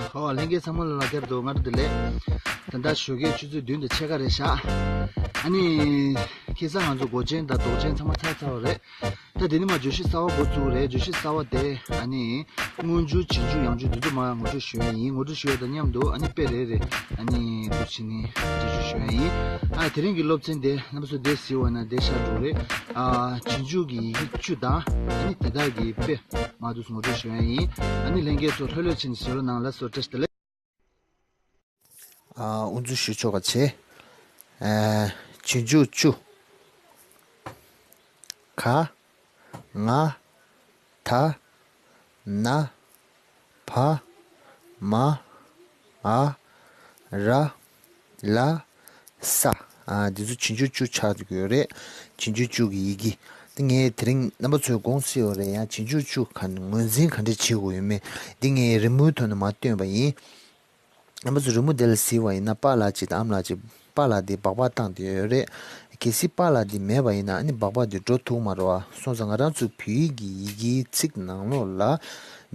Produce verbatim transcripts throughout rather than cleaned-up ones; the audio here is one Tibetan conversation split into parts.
ཨོ་ལྷན་རྒྱས་ཚང་མ་ལ་ལགས་བརྒྱབ་འདུག་སྔ་དྲོ་བདེ་ལེགས། ད་ལྟ་ཞོགས་ཀའི་ཆུ་ཚོད་བདུན་དང་ཕྱེད་ཀ་རེད་ཤག་ཨ་ནི། ཁ་སང་ང་ཚོ་མགོ་ཅན་དང་མདོག་ཅན་ཚང་མ་ཚར་ཚར་བ་རེད། ད་དེ་ནས་མར་བརྗོད་གཞི་གསར་བ་འགོ་བཙུགས་རེད། བརྗོད་གཞི་གསར་བ་དེ་ཨ་ནི། སྔོན་འཇུག་ཕྱིས་འཇུག་ཡང་འཇུག་འདི་ཚོ་མར་ངོ་སྤྲོད་ཞུ་ཡ་ཡིན། ངོ་སྤྲོད་ཞུ་ཡ་དང་མཉམ་དུ་ཨ་ནི་དཔེ་རེ་རེ་ཨ་ནི་འདུག་བྱས་ནས་འགྲེལ་བརྗོད་ཞུ་ཡ་ཡིན། ཨ་དེ་རིང་གི་སློབ་ཚན་དེ་རྣམ་པ་ཚོ་དེ་གཟིགས་པ་ན་དེ་ཤར་འགྲོ་རེད། ཨ་ཕྱིས་འཇུག་གི་ཡི་གེ་བཅུ་དང་ཨ་ནི་དེ་དག་གི་དཔེ་མར་འདུག་ངོ་སྤྲོད་ཞུ་ཡ་ཡིན། ཨ་ནི་ལྷན་རྒྱས་ཚོ་ལྷོད་ལྷོད་བྱས་ནས་གཟིགས་རོགས་གནང་། ལགས་སོ། བཀྲ་ཤིས་བདེ་ལེགས། ཨ་དབུ་འཛུགས་ཞུ་ཆོག་ག་བྱེད། ཨ་ཕྱིས་འཇུག་བཅུ། ག་ང་ད་ན་བ་མ་འ་ར་ལ་ས། ཨ་འདི་ཚོ་ཕྱིས་འཇུག་བཅུ་ཆགས་འདུག་ཡོད་རེད། ཕྱིས་འཇུག་བཅུ་གི་ཡི་གེ། འདི་ངས་དེ་རིང་རྣམ་པ་ཚོས་དགོངས་སྲིད་ཡོད་རེད། ཡང་ཕྱིས་འཇུག་བཅུ་ག་ངོས་འཛིན་ག་འདྲས་བྱེད་དགོས་ཡོད་མེད་འདི་ངས་རི་མོའི་ཐོག་ནས་མར་སྟོན་པ་ཡིན། རྣམ་པ་ཚོ་རི་མོ་དེ་ལ་གཟིགས་པ་ཡིན་ན་པཱ་ལགས་གཅིག་དང་ཨ་མ་ལགས་གཅིག་པཱ་ལགས་དེ་སྦག་སྦག་བཏང་བསྡད་ཡོད་རེད། གལ་སྲིད་པཱ་ལགས་དེ་མེད་པ་ཡིན་ན་ཨ་ནི་སྦག་སྦག་དེ་འགྲོ་ཐུབ་མ་རེད་བ། སོང་ཙང་ང་རང་ཚོའི་བོད་ཡིག་གི་ཡི་གེའི་ཚིག་ནང་ལོགས་ལ་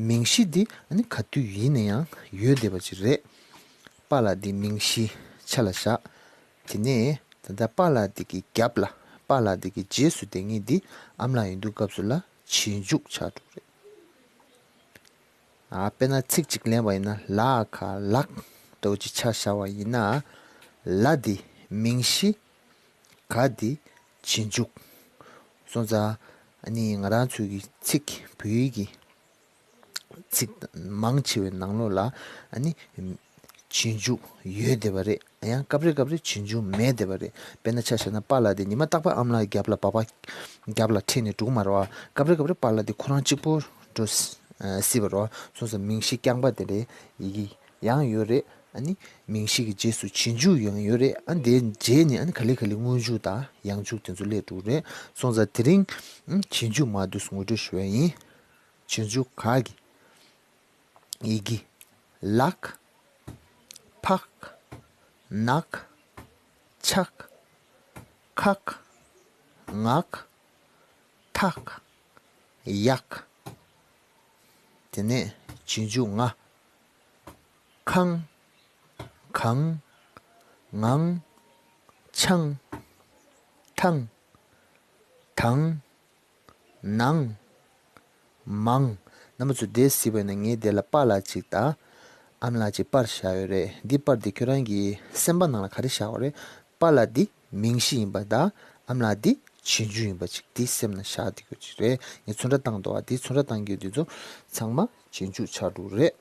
མིང་གཞི་དེ་ཨ་ནི་ག་དུས་ཡིན་ན་ཡང་ཡོད་བསྡད་པ་ཅིག་རེད། པཱ་ལགས་དེ་མིང་གཞི་ཆ་ལ་བཞག་དེ་ནས་ད་ལྟ་པཱ་ལགས་དེ་གི་རྒྱབ་ལ་པཱ་ལགས་དེ་གི་རྗེས་སུ་དེ་ངེས་དེ་ཨ་མ་ལགས་ཡིན་དུས་སྐབས་སུ་ལ་ཕྱིས་འཇུག་ཆགས་འགྲོ་རེད། ཨ་དཔེར་ན་ཚིག་གཅིག་ལེན་པ་ཡིན་ན་ལ་ག་ལགས་ལྟ་བུ་ཅིག་ཆ་བཞག་པ་ཡིན་ན། ལ་འདི་མིང་གཞི། ག་འདི་ཕྱིས་འཇུག་སོང་ཙང་ཨ་ནི་ང་རང་ཚོའི་གི་ཚིག་བོད་ཡིག་གི་ཚིག་མང་ཆེ་བའི་ནང་ལོགས་ལ་ཨ་ནི་ཕྱིས་འཇུག་ཡོད་བསྡད་པ་རེད། ཡང་སྐབས་རེ་སྐབས་རེ་ཕྱིས་འཇུག་མེད་བསྡད་པ་རེད། དཔེར་ན་ཆ་བཞག་ན་པཱ་ལགས་དེ་ཉི་མ་རྟག་པར་ཨ་མ་ལགས་རྒྱབ་ལ་སྦག་སྦག་རྒྱབ་ལ་ཁྲིད་ནས་འགྲོ་གི་མ་རེད་བ། སྐབས་རེ་སྐབས་རེ་པཱ་ལགས་དེ་ཁོ་རང་གཅིག་པོ་འགྲོ་སྲིད་པ་རེད་བ། སོང་ཙང་མིང་གཞི་རྐྱང་པ་དེ་འདྲའི་ཡི་གེ་ཡང་ཡོད་རེད། ཨ་ནི་མིང་གཞི་གི་རྗེས་སུ་ཕྱིས་འཇུག་ཡང་ཡོད་རེད། ཨ་དེའི་རྗེས་ནས་ཨ་ནི་ག་ལེ་ག་ལེ་སྔོན་འཇུག་དང་ཡང་འཇུག་དེ་ཚོ་སླེབས་འགྲོ་གི་རེད། སོང་ཙང་དེ་རིང་ཕྱིས་འཇུག་མར་འདུག་ངོ་སྤྲོད་ཞུ་ཡ་ཡིན། ཕྱིས་འཇུག་ག་གི་ཡི་གེ་ལག་ཕག་ནག་ཆག་ཁག་ངག་ཐག་ཡག་དེ་ནས་ཕྱིས་འཇུག་ང་། ཁང་གང་ངང་ཆང་ཐང་དང་ནང་མང་། རྣམ་པ་ཚོ་དེ་གཟིགས་པ་ཡིན་ན་ངས་དེ་ལ་པཱ་ལགས་གཅིག་དང་ཨ་མ་ལགས་གཅིག་པར་བཞག་ཡོད་རེད། འདི་པར་འདི་ཁྱོད་རང་གི་སེམས་པ་ནང་ལ་ག་རེ་བཞག་པ་རེད། པཱ་ལགས་འདི་མིང་གཞི་ཡིན་པ་དང་ཨ་མ་ལགས་འདི་ཕྱིས་འཇུག་ཡིན་པ་ཅིག་འདི་སེམས་ནང་བཞག་བསྡད་དགོས་ཀྱི་རེད། ངས་ཚོན་ཁྲ་བཏང་འདུག་བ། འདི་ཚོན་ཁྲ་བཏང་རྒྱུ་འདི་ཚོ་ཚང་མ་ཕྱིས་འཇུག་ཆགས་འགྲོ་རེད།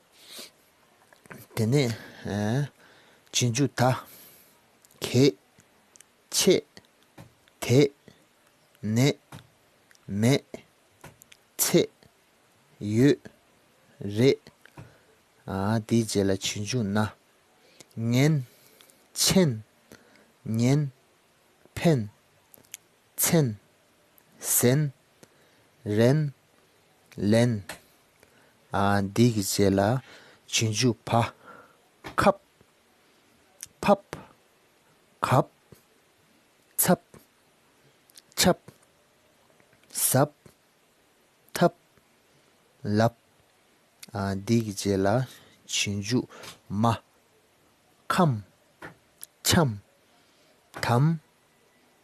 དེ་ནས་ཨ་ཕྱིས་འཇུག་ད། གད། ཆད། དེ། ནས། མེད། ཚད། ཡོད། རེད། ཨ་དེའི་རྗེས་ལ་ཕྱིས་འཇུག་ན། ངན། ཆེན། ཉན། ཕན། མཚན། ཟན། རན། ལན། ཨ་འདི་གི་རྗེས་ལ་ཕྱིས་འཇུག་བ། ཁབ། ཕབ། གབ། ཚབ། ཆབ། ཟབ། ཐབ། ལབ། ཨ་འདི་གི་རྗེས་ལ་ཕྱིས་འཇུག་མ། ཁམས། འཆམ། དམ།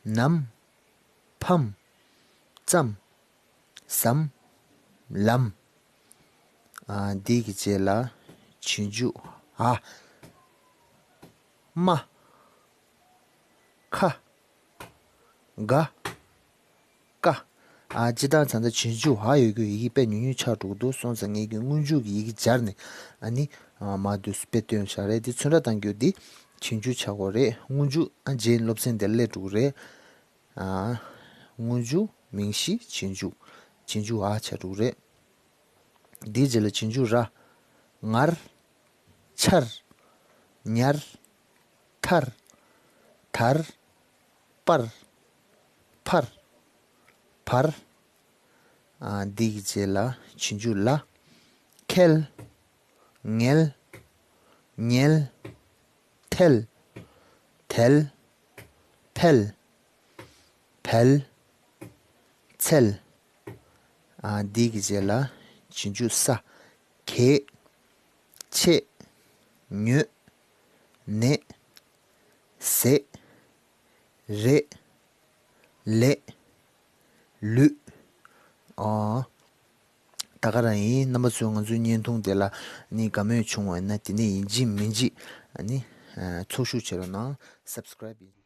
ནམ། ཕམ། ཙམ། ཟམ། ལམ། ཨ་འདི་གི་རྗེས་ལ་ཕྱིས་འཇུག་འ། མ། ཁ། ག་ཀ་ཨ་སྤྱིར་བཏང་ད་ལྟ་ཕྱིས་འཇུག་འ་ཡོད་རྒྱུ་ཡི་གེ་དཔེ་ཉུང་ཉུང་ཆགས་འགྲོ་གི་འདུག་སོང་ཙང་ངས་ཀྱི་སྔོན་འཇུག་གི་ཡི་གེ་སྦྱར་ནས་ཨ་ནི་ཨ་མར་འདུག་དཔེ་སྟོན་བཞག་རེད། འདི་ཚོན་ཁྲ་བཏང་རྒྱུ་འདི་ཕྱིས་འཇུག་ཆགས་དགོས་རེད། སྔོན་འཇུག་ཨ་རྗེས་སློབ་ཚན་དེར་སླེབས་འགྲོ་གི་རེད། ཨ་སྔོན་འཇུག་མིང་གཞི་ཕྱིས་འཇུག་ཕྱིས་འཇུག་འ་ཆགས་འགྲོ་གི་རེད། འདིའི་རྗེས་ལ་ཕྱིས་འཇུག་ར། ངར། ཆར། ཉར། ཐར། དར། པར། ཕར། བར། ཨ་འདི་གི་རྗེས་ལ་ཕྱིས་འཇུག་ལ། ཁལ། ངལ། ཉལ། ཐལ། དལ། ཕལ། བལ། ཚལ། ཨ་འདི་གི་རྗེས་ལ་ཕྱིས་འཇུག་ས། གད། ཆད། ཉོས། ནས། ཟས། རེད། ལས། ལུས། ཨོ། ད་ག་རང་ཡིན། རྣམ་པ་ཚོས་ང་ཚོའི་བརྙན་ཐུང་དེ་ལ་ནི་དགའ་མོས་བྱུང་བ་ཡིན་ན། དེ་ནས་ཡིན་གཅིག་མིན་གཅིག་ནི་ཚོགས་ཞུགས་བྱེད་རོགས་གནང་། སབ་སི་ཀ་རེབ་ཡིན།